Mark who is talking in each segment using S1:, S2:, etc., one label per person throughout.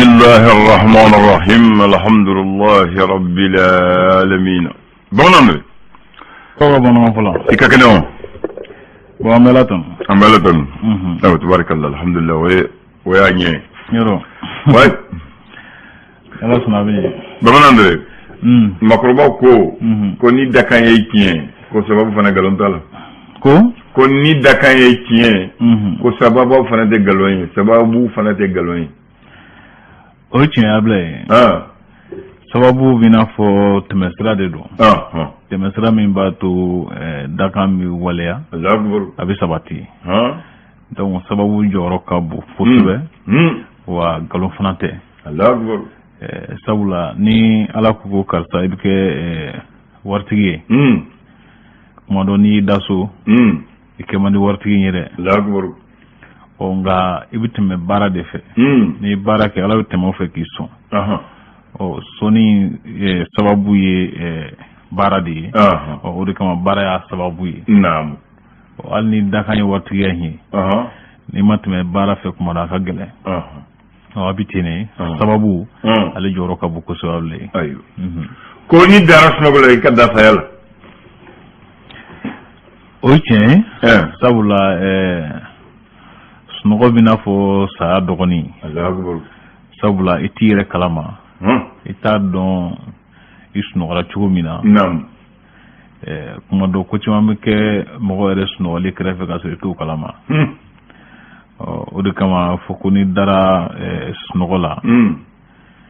S1: الله الرحمن الرحيم الحمد لله رب العالمين. Bamanan de.
S2: Kɔkɔ bamanankan fɔlɔ.
S1: I ka kɛnɛ o?
S2: Bon, an bɛ Ala tanu.
S1: An bɛ Ala tanu. Ayiwa, tabarikalla, alhamdulillah, o y'a ɲɛ ye.
S2: Yɔrɔ.
S1: Ouais.
S2: Ala sɔnna, a bɛ ɲɛ.
S1: Bamanan de. Makɔrɔbaw ko ko ni dakan ye tiɲɛ, ko sababu fana nkalon t'a la.
S2: Ko?
S1: Ko ni dakan ye tiɲɛ, ko sababu fana tɛ nkalon ye, sababu fana tɛ nkalon ye.
S2: O ye tiɲɛ ye, Abulaye. Sababu b'i n'a fɔ tɛmɛsira de don. Tɛmɛsira min b'a to dakan bɛ waleya.
S1: Allahu akbar.
S2: A bɛ sabati. Donc sababu jɔyɔrɔ ka bon kosɛbɛ. Wa nkalon fana tɛ.
S1: Allahu akbar.
S2: Sabula ni Ala ko ko karisa, i bɛ kɛ waritigi ye. Tuma dɔ, n'i y'i da so, i kɛ man di waritigi ye dɛ.
S1: Allahu akbar.
S2: Ɔ, nka i bɛ tɛmɛ baara de fɛ. N'i ye baara kɛ, Ala bɛ tɛmɛ o fɛ k'i sɔn. Ɔ, sɔnni sababu ye baara de ye. Ɔ, o de kama baara y'a sababu ye. Ɔ, hali ni dakan ye waritigiya in ye, n'i ma tɛmɛ baara fɛ, kuma dɔ a ka gɛlɛn. Ɔ, a bɛ ten de. Sababu, ale jɔyɔrɔ ka bon kosɛbɛ, Abulaye.
S1: Ayiwa. Ko ni dara sunɔgɔ la, i ka da saya la.
S2: O ye tiɲɛ ye. Sabula sunɔgɔ b'i n'a fɔ saya dɔgɔnin.
S1: Allahu akbar.
S2: Sabula i t'i yɛrɛ kalama. I t'a dɔn i sunɔgɔra cogo min na. Kuma dɔ, ko caman bɛ kɛ mɔgɔ yɛrɛ sunɔgɔli kɛrɛfɛ ka sɔrɔ i t'o kalama. Ɔ, o de kama fɔ ko n'i dara sunɔgɔ la,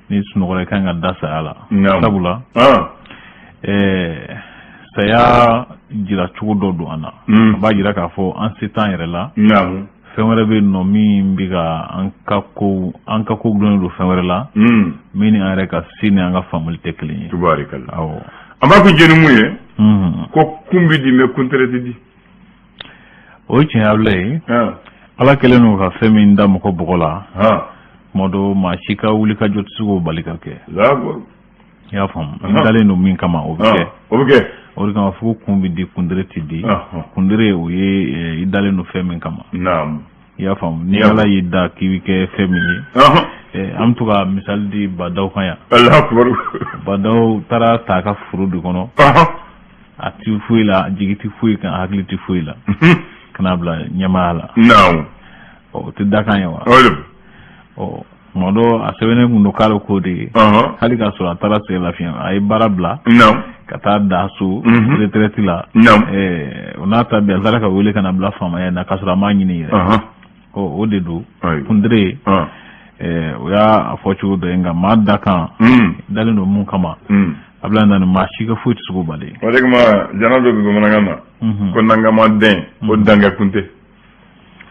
S2: ni sunɔgɔra, i kan ka da saya la. Sabula saya jira cogo dɔ don an na. A b'a jira k'a fɔ an se t'an yɛrɛ la. Fɛn wɛrɛ bɛ yen nɔ min bɛ ka an ka ko gulonnen don fɛn wɛrɛ la, min ni an yɛrɛ ka se ni an ka faamuli tɛ kelen ye.
S1: Tubarikalla.
S2: Awɔ.
S1: An b'a kun jɛni mun ye? Ko kun bi di, mais kun tɛrɛ tɛ di.
S2: O ye tiɲɛ ye, Abulaye. Ala kɛlen don ka fɛn min da mɔgɔ bɔgɔ la, tuma dɔ, maa si ka wuli ka jɔ tɛ se k'o bali ka kɛ.
S1: Allahu akbar.
S2: I y'a faamu? I dalen don min kama, o bɛ kɛ.
S1: O bɛ kɛ.
S2: O de kama fo ko kun bɛ di, kundere tɛ di. Kundere, o ye i dalen don fɛn min kama. I y'a faamu? Ni Ala y'i da k'i bɛ kɛ fɛn min ye, an bɛ to ka misali di Badaw kan yan.
S1: Allahu akbar.
S2: Badaw taara ta a ka foro de kɔnɔ. A ti foyi la, jigi ti foyi kan, hakili ti foyi la, ka n'a bila ɲɛmaaya la. O tɛ dakan ye wa?
S1: O de.
S2: Ɔ, tuma dɔ, a sɛbɛnnen kun don k'ale k'o de ye. Hali k'a sɔrɔ a taara sɛgɛn lafiɲɛ, a ye baara bila ka taa da so retraite la. O n'a ta bɛɛ, a taara ka wele ka na bila faamaya na k'a sɔrɔ a m'a ɲini yɛrɛ. Ɔ, o de don. Kundere, o y'a fɔ cogo dɔ ye, nka maa dakan dalen don mun kama, a bila na, maa si ka foyi tɛ se k'o bali.
S1: O de kama jana dɔ bɛ bamanankan na ko nankama den ko dankɛ kun tɛ.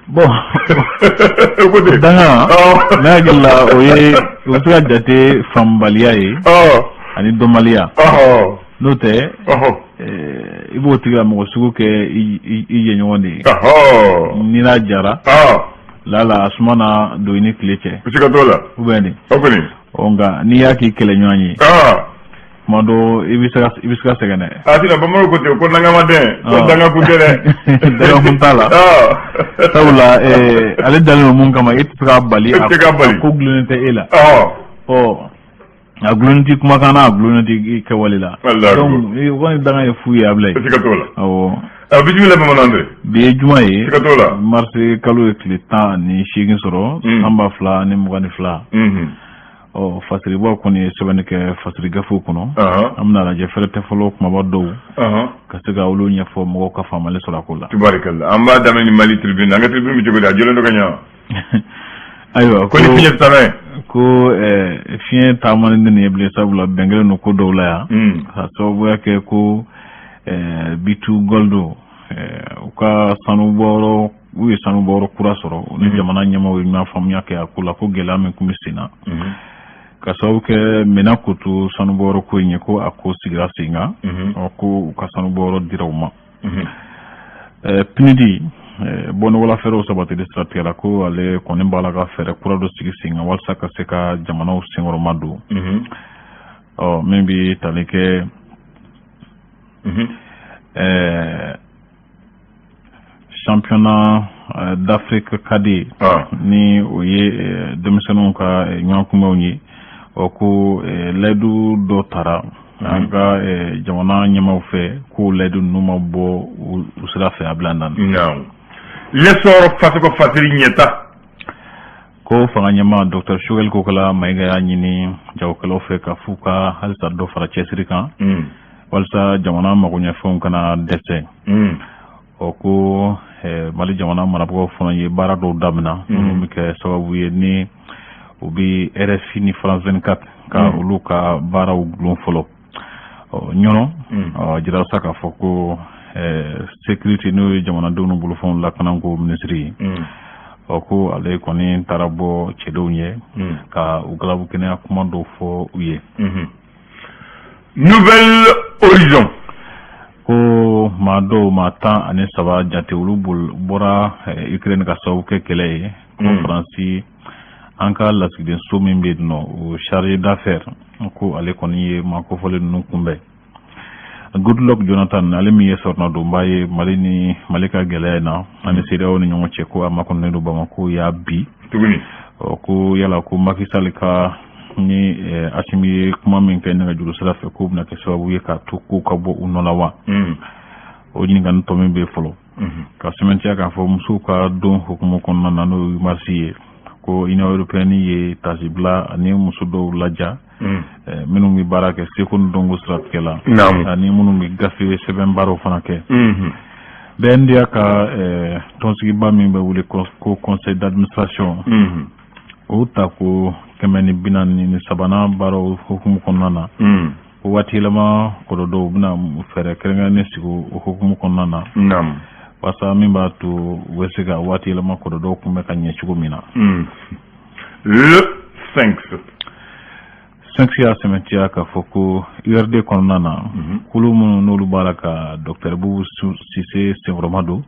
S2: Bon,
S1: ko ten.
S2: Danga, ne hakili la, o ye, o bɛ se ka jate faamubaliya ye ani dɔnbaliya. N'o tɛ, i b'o tigilamɔgɔ sugu kɛ i jɛɲɔgɔn de ye. Ni n'a jara, lala a suma na don i ni tile cɛ.
S1: Siga t'o la.
S2: Ou bien de.
S1: O kɔni.
S2: Ɔ, nka n'i y'a k'i kɛlɛɲɔgɔn ye, tuma dɔ i bɛ se ka sɛgɛn dɛ.
S1: A sisan, bamananw ko ten ko nankama den ko danga kun tɛ dɛ.
S2: Danga kun t'a la. Sabula ale dalen don mun kama, e tɛ se k'a bali.
S1: E tɛ se k'a bali.
S2: A ko gulonnen tɛ e la. Ɔ, a gulonnen tɛ kumakan na, a gulonnen tɛ kɛwale la. Donc o kɔni, danga ye fu ye, Abulaye.
S1: Siga t'o la.
S2: Awɔ.
S1: A bisimila, bamanan dɛ.
S2: Bi ye juma ye.
S1: Siga t'o la.
S2: Marisi kalo ye tile 18 sɔrɔ san 2022. Ɔ, fasiribaw kɔni ye sɛbɛnni kɛ fasiri gafew kɔnɔ. An bɛna lajɛ fɛrɛ tɛ fɔlɔ kumaba dɔw ka se ka olu ɲɛfɔ mɔgɔw ka faamuyali sɔrɔ a ko la.
S1: Tubarikalla, an b'a daminɛ ni Mali Tribune. An ka Tribune bɛ cogo di? A jɔlen don ka ɲɛ?
S2: Ayiwa.
S1: Ko ni fiɲɛ tɛ taa n'a ye.
S2: Ko fiɲɛ taamani tɛ nin ye bilen, sabula bɛn kɛlen don ko dɔw la yan, ka sababuya kɛ ko B2Gold, u ka sanubɔyɔrɔ, u ye sanubɔyɔrɔ kura sɔrɔ, u ni jamana ɲɛmaaw ye ɲɔgɔn faamuya kɛ a ko la, ko gɛlɛya min tun bɛ sen na ka sababu kɛ Mena Koto sanubɔyɔrɔ ko in ye, ko a ko sigira sen kan. Ɔ, ko u ka sanubɔyɔrɔ dira u ma. PNUD, bɔnɔgɔla fɛɛrɛw sabatili siratigɛ la, ko ale kɔni b'a la ka fɛɛrɛ kura dɔ sigi sen kan walasa ka se ka jamanaw senkɔrɔma don. Ɔ, min bɛ tali kɛ championnat d'Afrique cadets, ni o ye denmisɛnninw ka ɲɔgɔnkunbɛnw ye, o ko layidu dɔ tara an ka jamana ɲɛmaaw fɛ, k'o layidu ninnu ma bɔ u sira fɛ a bila na.
S1: L'Essor Fasoko Fasiri ɲɛta.
S2: Ko fanga ɲɛmaa Dr Choguel Kokala Mayiga y'a ɲini jagokɛlaw fɛ ka f'u ka halisa dɔ fara cɛsiri kan walasa jamana magoɲɛfɛnw kana dɛsɛ. Ɔ, ko Mali jamana marabagaw fana ye baara dɔw daminɛ minnu bɛ kɛ sababu ye ni u bɛ RFI ni France 24 ka olu ka baaraw gulon fɔlɔ. Ɔ, Ɲɔnɔ ɔ jira sa k'a fɔ ko sécurité, n'o ye jamanadenw n'u bolofɛnw lakanako minisiri ye, ɔ, ko ale kɔni taara bɔ cɛdenw ye ka u galabu kɛnɛya kuma dɔw fɔ u ye.
S1: Nouvel Horizon.
S2: Ko maa dɔw, maa 13 jate, olu bɔra Ukraine ka sababu kɛ kɛlɛ ye. Ko Faransi, an ka lasigidenso min bɛ yen nɔ, o chargé d'affaires, ko ale kɔni ye maa kofɔlen ninnu kunbɛn. Goodluck Jonathan, ale min ye sɔrɔnadonba ye Mali ni Mali ka gɛlɛya in na ani CEDEAO ni ɲɔgɔn cɛ, ko a makɔnɔnen don Bamako y'a bi
S1: tuguni.
S2: Ɔ, ko yala ko Macky Sall ka ni Assimi ye kuma min kɛ nɛgɛjuru sira fɛ, k'o bɛna kɛ sababu ye k'a to kow ka bɔ u nɔ la wa? O ɲininkali tɔ min bɛ yen fɔlɔ ka sɛmɛntiya k'a fɔ musow ka don hukumu kɔnɔna na, n'o ye mars ye, ko Union européenne ye tasibila ani muso dɔw laja minnu bɛ baara kɛ seko ni dɔnko siratigɛ la ani minnu bɛ gafe sɛbɛn baaraw fana kɛ. BNDA ka tɔnsigiba min bɛ wele ko conseil d'administration, o ta ko 143nan baaraw hukumu kɔnɔna na, o waati yɛlɛma kɔrɔ dɔw bɛna fɛɛrɛ kɛrɛnkɛrɛnnen sigi o hukumu kɔnɔna na walasa min b'a to u bɛ se ka waati yɛlɛma kɔrɔ dɔw kunbɛ ka ɲɛ cogo min na.
S1: Le Sphinx.
S2: Sphinx y'a sɛmɛntiya k'a fɔ ko URD kɔnɔna na, kulu minnu n'olu b'a la ka docteur Boubou Cissé senkɔrɔma don,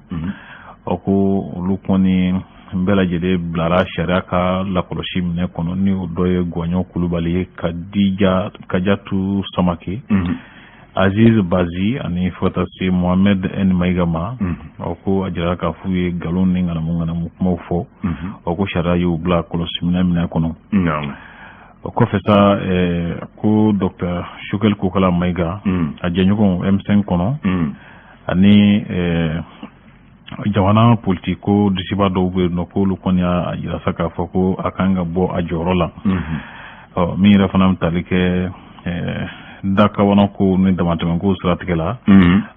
S2: ɔ, ko olu kɔni bɛɛ lajɛlen bilara sariya ka lakɔlɔsi minɛ kɔnɔ, ni o dɔ ye Gɔɲɔ Kulubali ye, Kadija Kajatu Samake, Aziz Bazi ani fo ka taa se Mohamed N Mayiga ma. Ɔ, ko a jira k'a f'u ye nkalon ni ŋanamu ŋanamu kumaw fɔ. Ɔ, ko sariya y'u bila kɔlɔsi minɛ kɔnɔ. O kɔfɛ sa, ko docteur Choguel Kokala Mayiga, a jɛɲɔgɔnw M5 kɔnɔ ani jamana politiki ko disiba dɔw bɛ yen nɔ, k'olu kɔni y'a jira sa k'a fɔ ko a kan ka bɔ a jɔyɔrɔ la. Ɔ, min yɛrɛ fana bɛ tali kɛ dakawana ko ni damatɛmɛ ko siratigɛ la,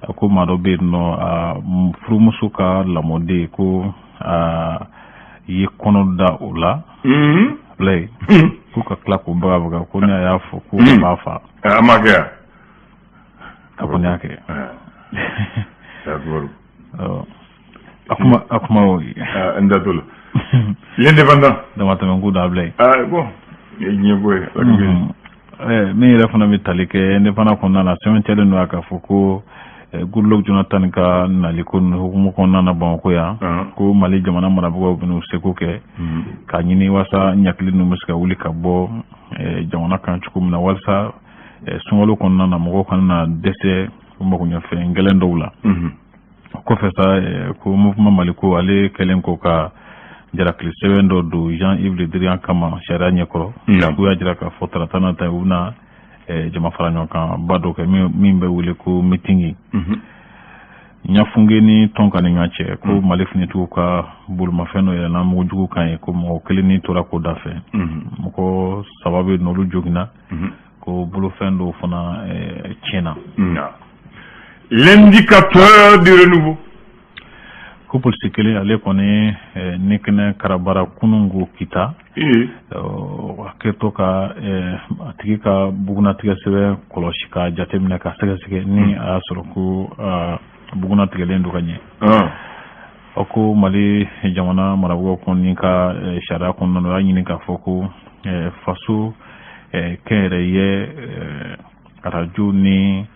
S2: a ko maa dɔ bɛ yen nɔ, a furumuso ka lamɔden, ko a ye kɔnɔ da o la bilayi, ko ka tila k'o bagabaga ko ni a y'a fɔ ko a b'a fa.
S1: A ma kɛ yan.
S2: A kɔni y'a kɛ.
S1: D'accord.
S2: Ɔ, a kuma y'o ye.
S1: N da t'o la. L'Indépendant.
S2: Damatɛmɛ ko da bilayi.
S1: Ah bon, ye diɲɛ ko ye. Ala k'i
S2: Min yɛrɛ fana bɛ tali kɛ Indépendant kɔnɔna na, sɛbɛntiyalen don k'a fɔ ko Goodluck Jonathan ka nali ko ninnu hukumu kɔnɔna na Bamakɔ yan, ko Mali jamana marabagaw bɛn'u seko kɛ k'a ɲini walasa ɲakili ninnu bɛ se ka wuli ka bɔ jamana kan cogo min na, walasa sunkalo kɔnɔna na mɔgɔw kana na dɛsɛ u magoɲɛfɛn gɛlɛn dɔw la. O kɔfɛ sa, ko Mouvement Maliko, ale kɛlen ko ka jalakili sɛbɛn dɔ don Jean-Yves Le Drian kama sariya ɲɛkɔrɔ, k'u y'a jira k'a fɔ tarata nata u bɛna jama fara ɲɔgɔn kan ba dɔ kɛ min bɛ wele ko meeting. Ɲafunge ni tɔn ka ni ɲɔgɔn cɛ, ko Mali finitigiw ka bolimafɛn dɔ yɛlɛnna mugujugu kan ye, ko mɔgɔ kelen ni tora ko da fɛ, mɔgɔ saba bɛ yen nɔ, olu joginna, ko bolofɛn dɔw fana tiɲɛna.
S1: L'Indicateur du Renouveau.
S2: Ko polisi kelen, ale kɔni ni kɛnɛ karabara kunungo Kita, a kɛtɔ ka a tigi ka bugunatigɛ sɛbɛn kɔlɔsi k'a jateminɛ ka sɛgɛsɛgɛ ni a y'a sɔrɔ ko bugunatigɛlen don ka ɲɛ. Ɔ, ko Mali jamana marabagaw kɔni ka sariya kɔnɔna na, o y'a ɲini k'a fɔ ko faso kɛnyɛrɛye arajo ni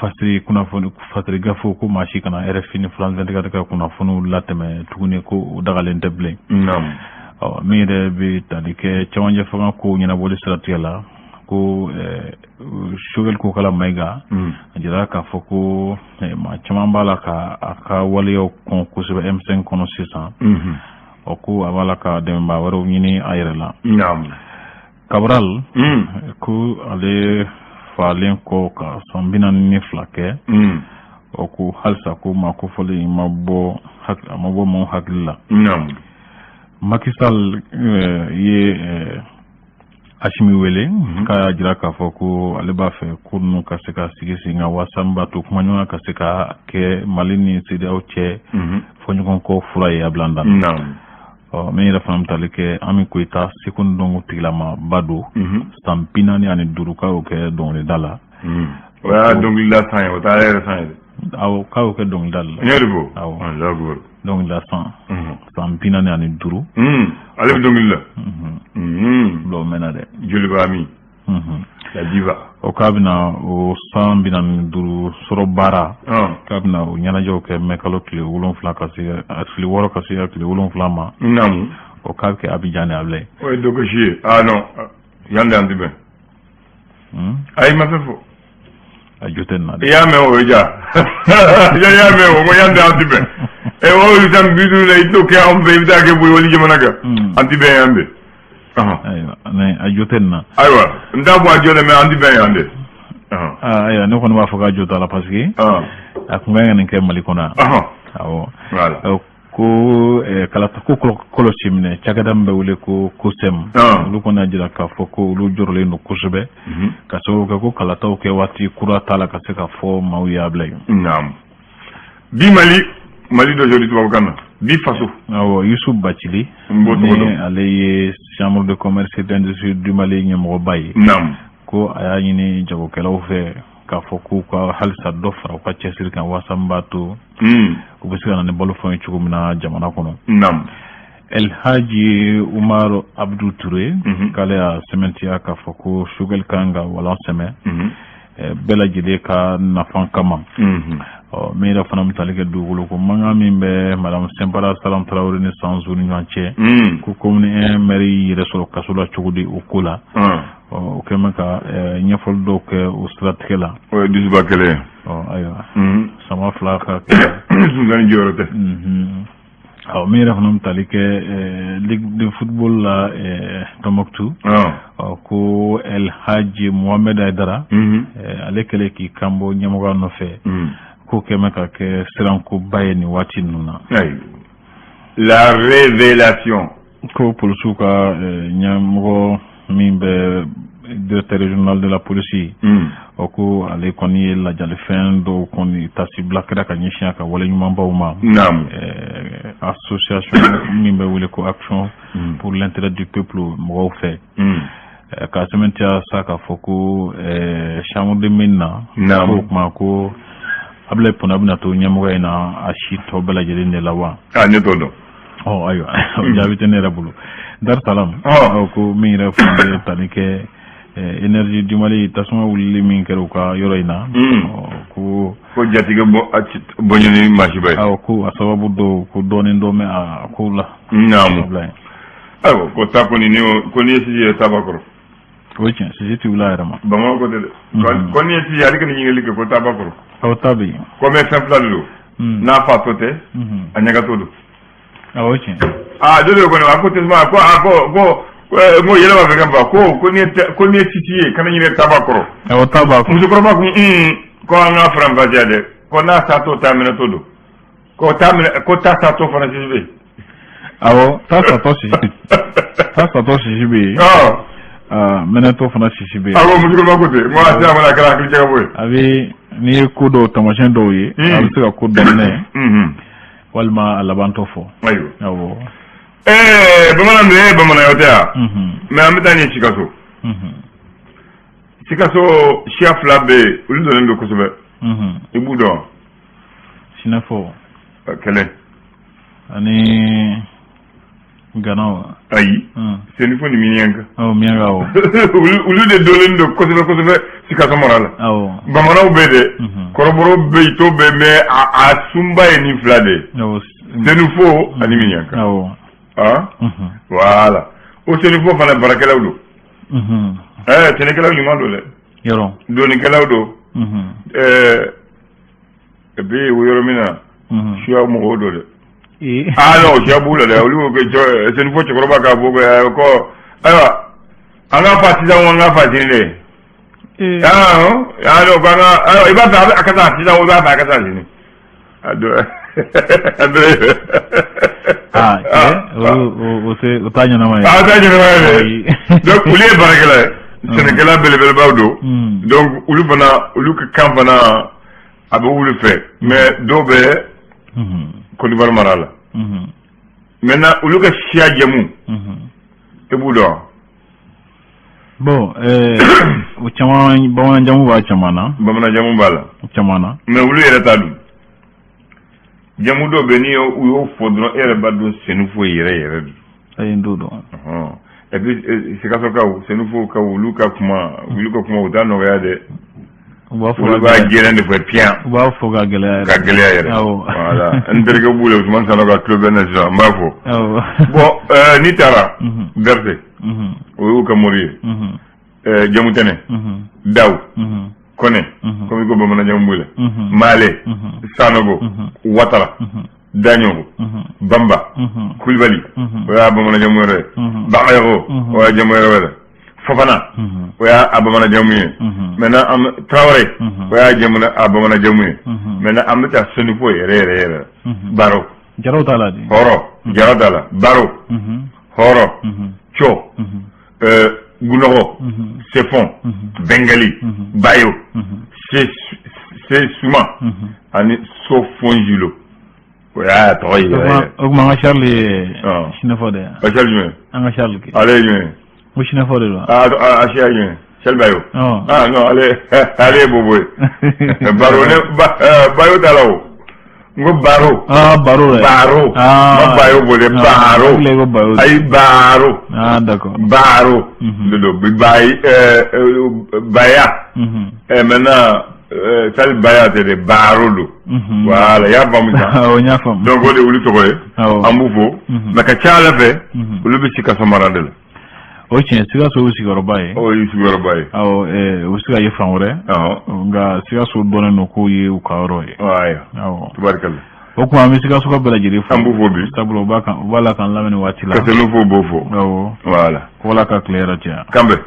S2: fasiri kunnafoni fasiri gafew, ko maa si kana RFI ni France 24 ka kunnafoniw latɛmɛ tuguni, ko o dagalen tɛ bilen. Ɔ, min yɛrɛ bɛ tali kɛ cɛmancɛ fanga ko ɲɛnabɔli siratigɛ la, Ko Choguel Kokalla Maïga, a jira k'a fɔ ko maa caman b'a la ka a ka waleyaw kɔn kosɛbɛ M5 kɔnɔ sisan. Ɔ, ko a b'a la ka dɛmɛbaa wɛrɛw ɲini a yɛrɛ la. Cabral, ko ale falen kɔ ka san 42 kɛ, ɔ, ko halisa ko maa kofɔlen in ma bɔ, a ma bɔ maaw hakili la. Macky Sall ye Assimi wele k'a y'a jira k'a fɔ ko ale b'a fɛ ko ninnu ka se ka sigi sen kan waasa min b'a to kumaɲɔgɔnya ka se ka kɛ Mali ni CEDEAO cɛ, fɔɲɔgɔnkɔ fura ye Abilanda. Ɔ, min yɛrɛ fana bɛ tali kɛ Ami Koyita, seko ni dɔnko tigilamaba don, san 45 k'a y'o kɛ dɔnkilida la.
S1: O y'a dɔnkilida san ye, o t'ale yɛrɛ san ye dɛ.
S2: Awɔ, k'a y'o kɛ dɔnkilida la.
S1: N y'o de fɔ.
S2: Awɔ.
S1: Alahu akibaru.
S2: Dɔnkilida san 45.
S1: Ale bɛ dɔnkili la.
S2: Dɔw mɛnna dɛ.
S1: Joliba Ami. La diva.
S2: O k'a bɛna o san 45 sɔrɔ baara, k'a bɛna o ɲɛnajɛw kɛ mɛ kalo tile 7 ka se a tile 6 ka se a tile 7 ma. O k'a bɛ kɛ Abidjan de, Abilaye.
S1: O ye dɔgɔsi ye. Ah non, yan de an ti bɛn. Ayi, ma fɛn fɔ.
S2: A jo tɛ nin na
S1: I
S2: dɛ.
S1: y'a mɛn, o ye ja. I y'a mɛn o, ko yan de an ti bɛn. Ɛ, o san 50 la, i t'o kɛ anw fɛ, i bɛ taa kɛ wali jamana kan. An ti bɛn yan de.
S2: Ayiwa, ne a jo tɛ nin na.
S1: Ayiwa, n t'a fɔ a jɔ dɛ, mais an ti bɛn yan de.
S2: Ayiwa, ne kɔni b'a fɔ k'a jo t'a la parce que a kun kan ka nin kɛ Mali kɔnɔ yan. Awɔ.
S1: Voilà.
S2: Ko kalata ko kɔlɔsi minɛ cakɛda min bɛ wele ko COSEM, olu kɔni y'a jira k'a fɔ ko olu jɔrɔlen don kosɛbɛ ka sababu kɛ ko kalataw kɛ waati kura t'a la ka se ka fɔ maaw ye, Abila ye.
S1: Naam. Bi Mali, Mali d'aujourd'hui tubabukan na. Bi faso.
S2: Awɔ, Youssouf Bathily,
S1: N b'o tɔgɔ dɔn.
S2: ni ale ye Chambre de commerce et d'industrie du Mali ɲɛmɔgɔba ye, ko a y'a ɲini jagokɛlaw fɛ k'a fɔ k'u ka halisa dɔ fara u ka cɛsiri kan waasa min b'a to u bɛ se ka na ni balofɛnw ye cogo min na jamana kɔnɔ. El Hadji Umar Abdou Touré, k'ale y'a sɛmɛntiya k'a fɔ ko Choguel kan ka walan sɛmɛ bɛɛ lajɛlen ka nafa kama. Ɔ, min yɛrɛ fana bɛ tali kɛ dugukolo ko mankan min bɛ madame Sɛnpara Salam Tarawele ni Sanzu ni ɲɔgɔn cɛ, ko commune 1 maire y'i yɛrɛ sɔrɔ kaso la cogo di o ko la, ɔ, o kɛlen bɛ ka ɲɛfɔli dɔw kɛ o siratigɛ la.
S1: O ye dusuba kɛlɛ ye.
S2: Ɔ, ayiwa, sama fila ka kɛ.
S1: Sunjata jɔyɔrɔ tɛ.
S2: Awɔ, min yɛrɛ fana bɛ tali kɛ ligue de football la Tombouctou, ɔ, ko El Hadji Mohamed Aidara, ale kɛlen k'i kanbɔ ɲɛmɔgɔya nɔfɛ, ko kɛlen bɛ ka kɛ sirankoba ye nin waati ninnu na.
S1: Ayiwa. La révélation.
S2: Ko polisiw ka ɲɛmɔgɔ min bɛ directeur régional de la police, ɔ, ko ale kɔni ye lajalifɛn dɔw kɔni tasibila kɛra ka ɲɛsin a ka wale ɲumanbaw ma. Association min bɛ wele ko Action pour l'intérêt du peuple mɔgɔw fɛ, ka sɛmɛntiya sa k'a fɔ ko chambre de mine na, ko kuma ko Ablaye Pona bɛna to ɲɛmɔgɔ in na a si tɔ bɛɛ lajɛlen de la wa?
S1: Ah, ne t'o dɔn.
S2: Ɔ, ayiwa, o jaabi tɛ ne yɛrɛ bolo. Dar Salam, ko min yɛrɛ fana bɛ tali kɛ Énergie du Mali, tasuma wulili min kɛra u ka yɔrɔ in na, ko
S1: Ko jatigɛ bɔɲɛ ni masiba ye.
S2: Awɔ, ko a sababu dɔw ko dɔɔnin dɔ mɛn a ko la.
S1: Ayiwa, ko ta kɔni ni ko n'i ye sisi ye taba kɔrɔ.
S2: O ye tiɲɛ, sisi tɛ wuli a yɛrɛ ma.
S1: Bamakɔ ko tɛ dɛ. Ko n'i ye sisi, ale kana ɲininkali kɛ ko taba kɔrɔ.
S2: Awɔ, ta bɛ yen.
S1: Ko mɛ fɛn fila de don. N'a fatɔ tɛ, a ɲagatɔ don.
S2: Awɔ, o ye tiɲɛ.
S1: Aa, dɔ de kɔni a ko tasuma ko a ko n ko yɛlɛ b'a fɛ ka fa ko n'i ye sisi ye, kana ɲinɛ taba kɔrɔ.
S2: Awɔ, ta b'a kɔrɔ.
S1: Musokɔrɔba ko ko an ka faranfasiya dɛ, ko n'a satɔ ta minɛtɔ don, ko ta minɛ ko ta satɔ fana sisi bɛ yen.
S2: Awɔ, ta satɔ sisi, ta satɔ sisi bɛ yen. Mɛnɛtɔ fana sisi bɛ yen.
S1: Awɔ, musokɔrɔba ko ten, n ko a sera mana a kɛra hakili jagabɔ ye.
S2: A bɛ n'i ye ko dɔw taamasiyɛn dɔw ye, a bɛ se ka ko daminɛ walima a labantɔ fɔ.
S1: Ayiwa.
S2: Awɔ.
S1: Bamanan dun e ye bamanan ye, o tɛ wa? Mais an bɛ taa ɲɛ Sikaso. Sikaso siya fila bɛ yen, olu donnen don kosɛbɛ. I b'u dɔn?
S2: Sinafɔ.
S1: Kɛlɛ.
S2: Ani Ganaw.
S1: Ayi. Senufo ni Miɲanka.
S2: Awɔ, Miɲanka, awɔ.
S1: Olu de donnen don kosɛbɛ kosɛbɛ Sikaso mara la. Bamananw bɛ dɛ. Kɔrɔbɔrɔw bɛ yen, to bɛ yen, mais a sunba ye nin fila de ye. Senufo ani Miɲanka. Ah. Voilà. O Senufo fana baarakɛlaw don. Sɛnɛkɛlaw ɲuman don dɛ.
S2: Yɔrɔ.
S1: Dɔnnikɛlaw don. Et puis o yɔrɔ min na, siya mɔgɔw don dɛ. Ah non, siya b'u la dɛ. Olu ko Senufo cɛkɔrɔba k'a fɔ ko ayiwa, an ka fa sisan, an ka fa sini dɛ. Ah ah non, ko an ka, ayiwa, i b'a fɛ a ka taa sisan, i b'a fɛ a ka taa sini. A dɔ
S2: Ah, o tɛ, o t'a ɲɛnama ye.
S1: Ah, o t'a ɲɛnama ye dɛ. Donc olu ye baarakɛla ye, sɛnɛkɛla belebelebaw don. Donc olu fana, olu ka kan fana a bɛ olu fɛ, mais dɔw bɛ Côte d'Ivoire mara la. Maintenant, olu ka siya jamu, e b'u dɔn?
S2: Bon, o caman, bamanan jamu b'a caman na.
S1: Bamanan jamu b'a la.
S2: Caman na.
S1: Mais olu yɛrɛ t'a dun. Jamu dɔw bɛ, n'i u y'o fɔ dɔrɔn, e yɛrɛ b'a dɔn Senufo yɛrɛ yɛrɛ don.
S2: Ayi, n t'o dɔn.
S1: Et puis Sikasokaw, Senufokaw, olu ka kuma u t'a nɔgɔya dɛ.
S2: U b'a fɔ,
S1: olu b'a gɛlɛn de fɔ piyan.
S2: U b'a fɔ ka gɛlɛya yɛrɛ.
S1: Ka gɛlɛya yɛrɛ. Voilà, n terikɛ b'u la, Usumani Sanogo, a tulo bɛ n na sisan, n b'a fɔ. Bon, n'i taara Berete, o y'u ka mori ye, Jamutɛnɛ, Daw, Kɔnɛ, komi i ko bamanan jamu b'u la, Male, Sanogo, Watara, Daɲogo, Bamba, Kulibali, o y'a bamanan jamu yɛrɛ ye, Bagayogo, o y'a jamu yɛrɛ wɛrɛ, Fofana, o y'a bamanan jamu ye. Maintenant, an Tarawele, o y'a jamu, a bamanan jamu ye. Maintenant, an bɛ taa Senufo yɛrɛ yɛrɛ yɛrɛ, Baro.
S2: Jaraw t'a la de.
S1: Hɔrɔ, Jara t'a la. Baro, Hɔrɔ, Cɔ, Gunɔgɔ, Sefɔn, Bɛngali, Bayo, Se Suma ani Sofonjilo, o y'a tɔgɔ ye yɛrɛ yɛrɛ.
S2: O tuma, an ka Charles ye sinafɔ de ye.
S1: A Charles jumɛn?
S2: An ka Charles kɛ.
S1: Ale ye jumɛn?
S2: Ko sinafɔ de don.
S1: Ah, a siya jumɛn? Charles Bayo? Ah non, ale ye bobo ye. Baro ne Bayo t'a la o. N ko Baro.
S2: Ah, Baro yɛrɛ.
S1: Baro. Ma Bayo bɔ dɛ, Baro.
S2: Ko Bayo.
S1: Ayi, Baro.
S2: Ah, d'accord.
S1: Baro de don. Bayi, Baya. Maintenant, Charles Baya tɛ dɛ, Baro don. Voilà, i y'a faamu sisan.
S2: Awɔ, n y'a faamu.
S1: Donc o de ye olu tɔgɔ ye. An b'u fo. Mais ka ca Ala fɛ, olu bɛ Sikaso mara de la.
S2: O tiɲɛ, Sikaso y'u sigiyɔrɔba ye.
S1: O y'u sigiyɔrɔba ye.
S2: Awɔ, u bɛ se ka ye fan wɛrɛ. Nka Sikaso dɔnnen don k'o ye u ka yɔrɔ ye.
S1: Ayiwa.
S2: Awɔ.
S1: Tubarikala.
S2: O tuma, an bɛ Sikaso ka bɛɛ lajɛlen fo.
S1: An b'u fo bi.
S2: Sabula u b'a kan, u b'a la k'an lamɛn nin waati la.
S1: Ka Senufo b'o fo.
S2: Awɔ.
S1: Voilà.
S2: Ko Ala ka tile hɛrɛ caya.
S1: Kanbɛn.